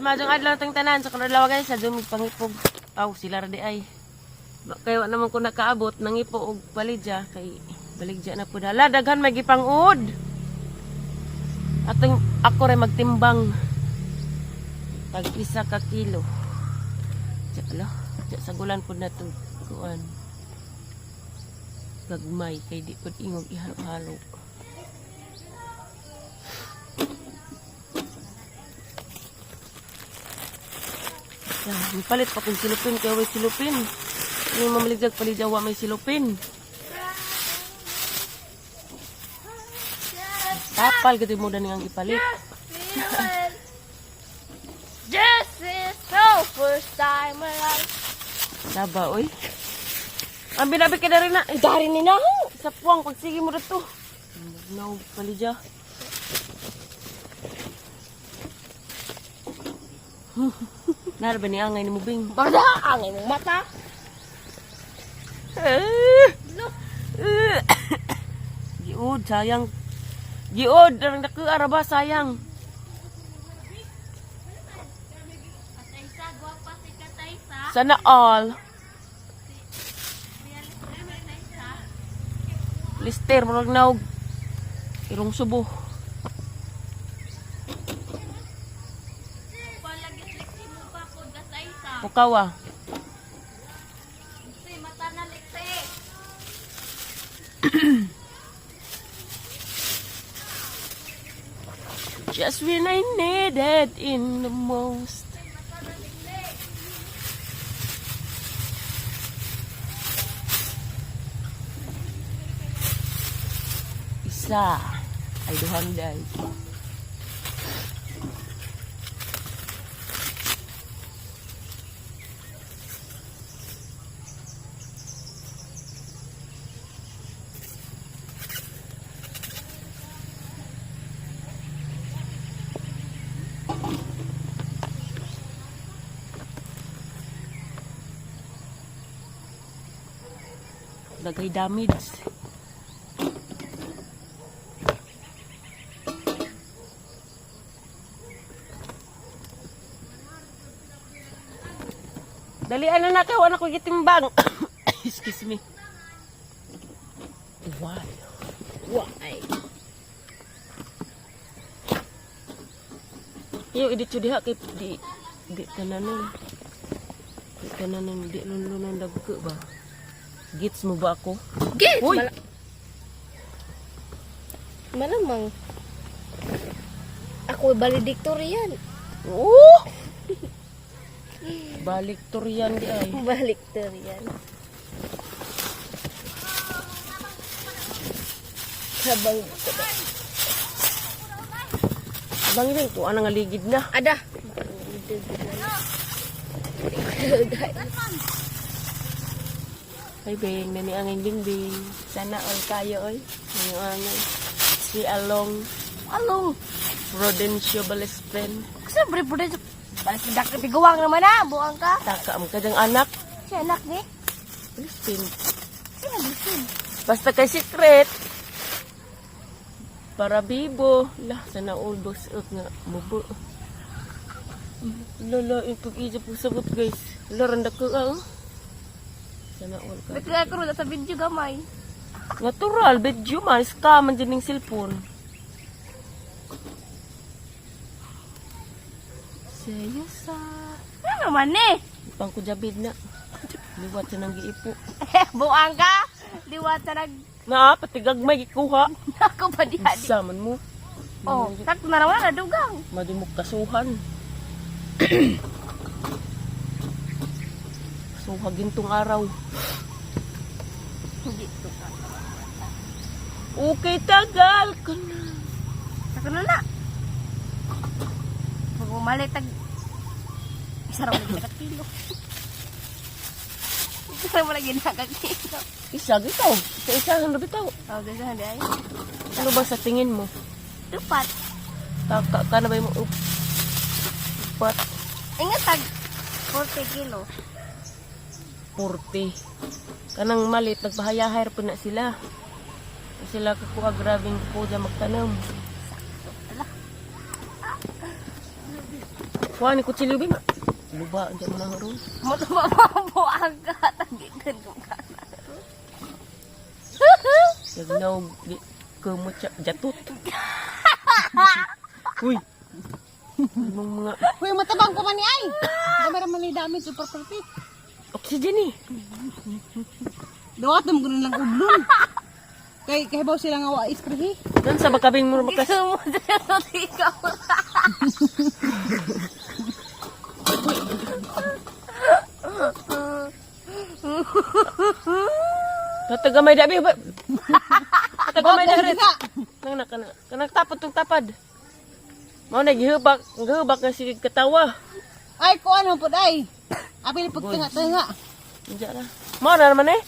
Maayong adlaw tang tanan sa kuno adlaw, guys, sa dumig pangipog. Aw, sila ra di ay. Kay wa naman ko nakaabot nangipo og palidya kay baligya na pud. Hala, daghan may gipang-ud. Atong ako ray magtimbang. Tag isa ka kilo. Diya, ala, diya sa gulan pud na to kuan. Gagmay kay di pud ingog ihalo-halo. Ah, palit pa kong silupin kay way silupin. Yung mamaligyag palidya wa may silupin. Tapal gid mo dani ang gipalit. This is the first time alive. Laba oy. Ang binabi ka na rin na. Ay, dari ni na. Sa puwang pagsige mo dito. No, palidya. Nara ba ni angay ni mubing? Barda ang imong mata. Giud, sayang. Giud, darang dako araba sayang. Kataysa, gwapa si Kataysa. Sana all. Lister, murag naog. Irong subo. Palagit liksi mo pa po Kataysa. Pukawa. Si mata na liksi. Just when I needed in the most. Isa. Ay, duhang day. Lagay damage. Dalian na na kayo, anak ko gitimbang. Excuse me. Why? Why? Iyo idito diha kay di di tananon. Di tananon di lunlunon dagko ba. Gits mo ba ako? Git! Uy! Malamang. Ako valedictorian. Oh! Baliktorian di ay. Valedictorian. Habang Abang ibig ko anang ligid na. Ada. Ay bing nani ang bingbing. Sana all kayo oy. Nani angay. Si Along Along. Prudencio Balespren. Siyempre, po rin. Balik na dakit biguang naman na. Buang ka. Taka ang kanyang anak. Si anak ni. Balespren. Sino bisin? Basta kay secret. Para bibo. Lah, sana all boss up nga. Mubo. Lala, yung pag-ija po sabot guys. Lala, randa ko ah. Oh. Sana all ka. Ba't kaya karoon sa video gamay? Natural, video man. Scam man dyan yung cellphone. Sayo sa... Ano naman eh? Pang kujabid na. Liwat sa nang giipo. Buang ka? Liwat sa nag... Na, patigag may gikuha. Ako pa di adi. Saman mo. Oh, sakto na naman na dugang. Madumok kasuhan. Kasuha gintong araw. Dito ka. Okay, tagal ko na. Sakto na na. Pag umalit, tag... Isa raw lagi nakakilo. Isa raw lagi nakakilo. Isa, gitaw. Isa-isa, ang bitaw. Oh, gasa hindi ay. Ano ba sa tingin mo? Tupat. Taka ka na ba yung upat? Ingat tag 40 kilo. 40. Kanang malit, nagpahayahayar po na sila. Sila kakuha grabing po dyan magtanam. Ala. Kuha ni kutsilyo ba? Luba ang mo na ron. Matumababuang ka. Tagikan ko ka. Lagnaw kumot siya jatot. Uy. Imong mga Uy, matabang ko man ni ay. Gamay ra man ni damage super property. oxygen eh. Dawat mo ganun lang udlon. Kay kahibaw sila nga wa isprehi. Doon sa bakabing mo bakas. Ikaw. Patagamay dabi ba. Patagamay Dali dari. ka. Nang na kana kanang tapod tong tapad. Mao na gihubak, gihubak nga sige katawa. Ay ko ano pud ay. Apil pag tunga-tunga. Unsa ra. Mao na naman eh.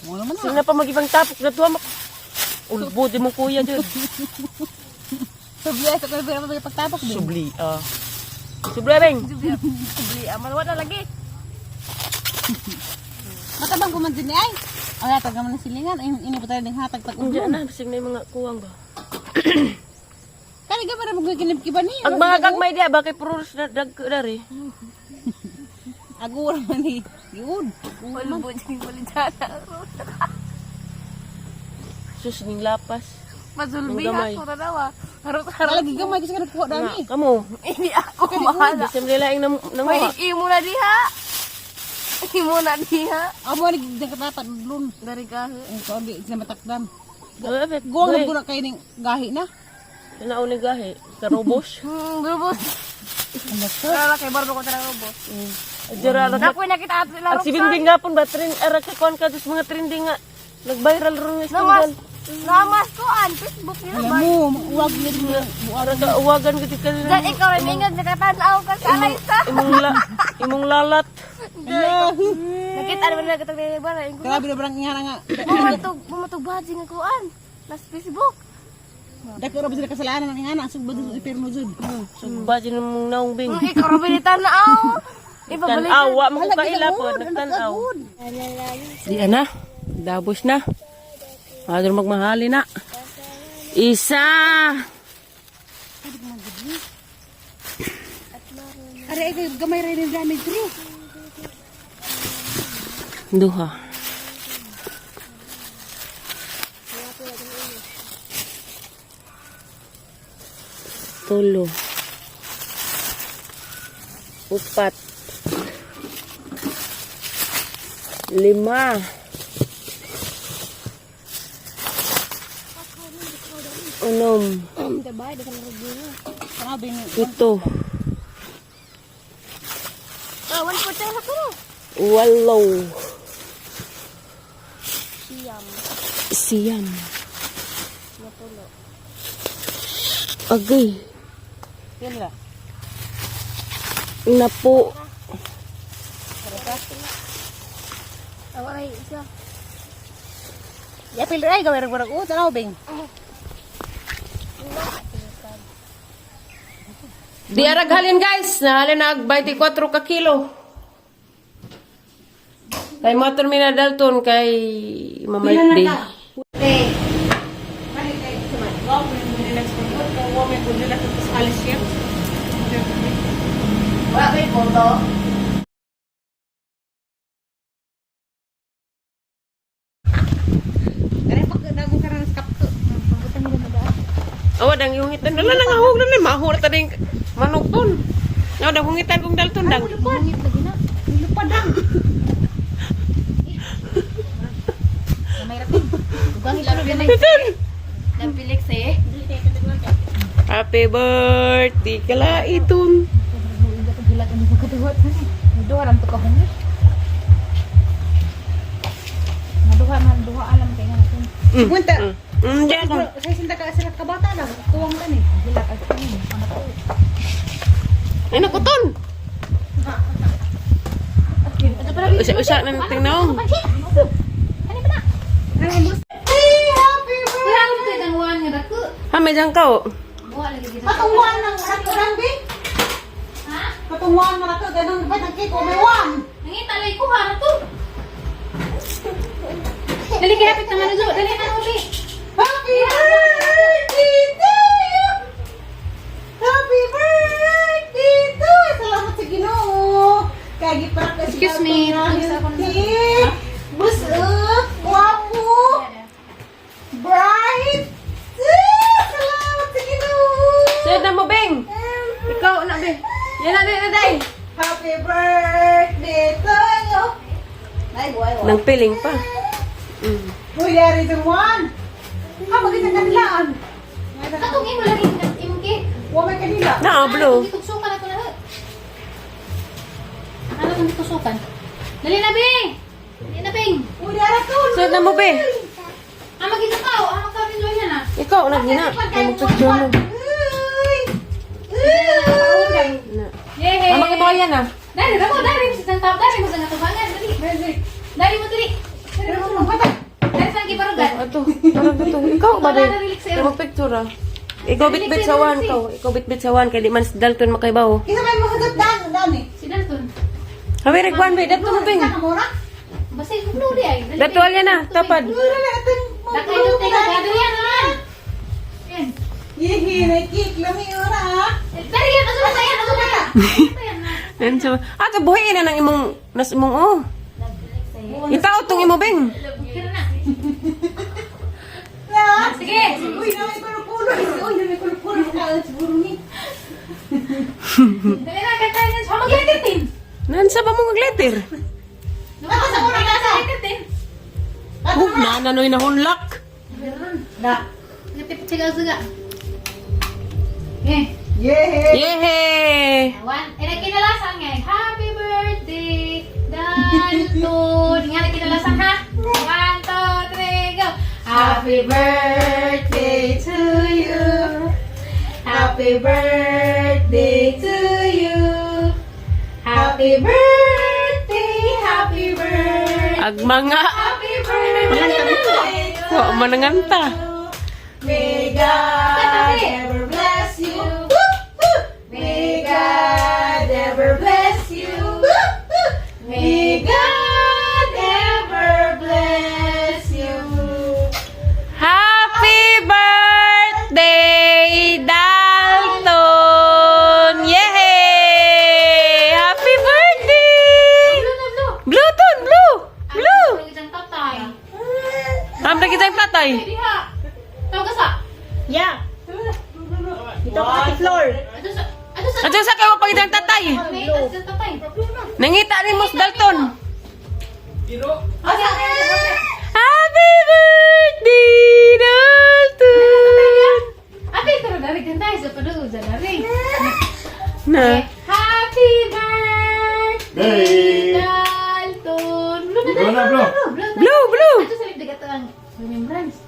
Mo naman Sige na. na pa magibang tapok na tuwa mak. Ulbo di mo kuya jud. Subli sa kay pa pagtapok din. Subli ah. Subli beng. Bli, amal wala lagi. Matabang ko man din ni ay. Ay hatag naman ng silingan. Ay ini pa tayo ding hatag tag Unsa udlon. na bisig na yung mga kuwang ba. Kani gamay ra mo kinibkiban ni. Ang mga gagmay diya ba kay puros na dag dari. Agura man ni. Yun. Ulbo dyan baligya na. Sus ning lapas. Mazulbi Ang gamay. ha, ko na ah. Harot-harot. Lagi gamay kasi ka nagkuha dami. Na, kamo. Hindi ako mahala. Bisan nila ang nanguha. May imo na diha. Imo na diha. Amo ni ding katapat udlon. Dari ka. Ang kaon di sila matakdam. Guwang Guwang na guna kay ning gahi na. Tanaw ni gahi, karobos. Rubos. Wala kay barbo ko talaga rubos. Jara ra ka. Nakoy nakita ato sila At si Bingbing gapon ba trend ara ka kon ka mga trending nga nag-viral ron nga Namas. skandal. Namas ko an Facebook nila Alam ba? mo, uwag ni Ara ka uwagan gid ka Dan ikaw rin ingag nakatanaw ka sa Alaysa. imong la, imong lalat. Ala. Nakita naman na katong nila ba? Grabe na barang ingana nga. Bumatog, bumatog ba nga kuan? Nas Facebook. Dako ra ba sila kasalanan ng ingana sugba sa impierno jud. Sugba din mong naong bing. Ikaw rin binitanaw. Ipabalik. Tanaw wa mo ko kaila po nagtanaw. Di ana, dabos na. Ador magmahali na. Isa. Are ay gamay ra ning damage diri. Duha. Tulo. Upat. Lima. Unom. Grabe ni. Pito. Ah, 1.5 na ko. Walo. Siyam. Siyam. Natulo. Agay. Yan la. Napo. Awaray isa. Yapil ra ay gamay ra barang o tanaw bing. Di arag halin guys, nahalin nag 24 ka kilo. Kay motor mina Dalton kay Mama Day. Wala kay photo. Dere pag dago ka ra sa kapto. Awa dang yungitan dala nang ahog na ni mahura ta ding manok ton. Naw dang hungitan kong Dalton dang. Lupad dang. Gamay ra tin. Dugang ila gamay. Nampilik eh. Happy birthday kala itun. Duha lang to kahungit. Maduha man duha alam kay nga natin. Punta. Diyan ko. Sa sinta ka sila kabata lang. Kuwang ka ni. Gila ka kini. Ano to? Ay naku ton. Usa-usa na nating naong. Happy Uy, alam to itang uwan nga dako. Ha, may dyan ka oh. Buha lagi gid. Patungwan ng restaurant, be? Ha? Patungwan mo na to. Ganun ba? Nagkik o may one. Nangita lay ko ha na to. Dali kay hapit na nga dali na ubi. Happy birthday to you! Happy birthday to Excuse me. Healthy. Busog. Guwapo. Bright. Ah, salamat sa Ginoo. Sunod na mo, Beng. Ikaw na, Beng. Yan na, na, day. Happy birthday to you. Ay, buhay, buhay. Nang piling pa. Uy, yari the one. Ha, maganda kanilaan. Katong imo lagi imong cake. Wa may kanila. Na, ah, blue. Ano gitusukan ako na. Ano kung gitusukan? Dali na, Bing! Dali na, Bing! Uy, yari to. Sunod na mo, Beng. Ah, magita ka. Ah, magkapin yan ah. Ikaw, na, gina. Kay mo picture mo. Uy! Uy! Na. Yay! Amang imo yan ah. Dari, ramo, dari mo sa tao, dari mo sa natubangan, dali. Dari mo dali. Dari mo. Dari sa gibarugan. Ato, parang ato. Ikaw ba din? Kay mo picture ah. Ikaw bitbit sa wan, ikaw. Ikaw bitbit sa wan kay di man si Dalton makaibaw. Isa may mahugot dan, dan eh. Si Dalton. Hawi reg wan be, dato mo Beng. Isa ka mura? Basta yung blue di ay. Dali, Dato Bing. alya na, tapad. Uy, dali, atin mo. Dakay ito tayo, dali yan naman. Yan. Yihi, may cake. Lami ora ah. Dari yan, asa ba yan? Asa ba yan? Asa yan na? Nan sa Ato buhi na nang imong nas imong oh. Itaw tong imo Beng. Kira na. Na. Sige. Uy, na may kulo-kulo. Uy, na may kulo-kulo. Kaon siguro ni. Dali na, kakain na. Siya mag-letter tin. Nan sa ba mo magletter? Ako sa mura ka sa. Letter tin. Oh, nananoy na hunlak. Na. Ngatip siga siga. Eh. Yehey. Yehey! One, eh, nagkinalasan nga eh. Happy birthday, Dalton. Nga nagkinalasan ha? One, two, three, go. Happy birthday to you. Happy birthday to you. Happy birthday, happy birthday. Ag mga Happy birthday. wa mananganta. May God ever bless you. May God ever bless you. May God ever bless you. Happy birthday, Dalton! Yehey! Happy birthday! Blue na blue. Blue ton, blue! Blue! Ang isang tatay. Am na kitang tatay. Diha. Tawag ka sa. Yeah. Dito ka sa floor. Ato sa. Ato sa. Adyo sa kayo pagitang tatay. May ato sa tatay. Nangita ni Mos Dalton. Asa. Happy birthday, Dalton! Abi pero dari ganda sa padung sa dari. Na. Happy birthday, Dalton. Blue na Blue na, blue. Blue. Blue, blue! Ato sa dagat ang remembrance.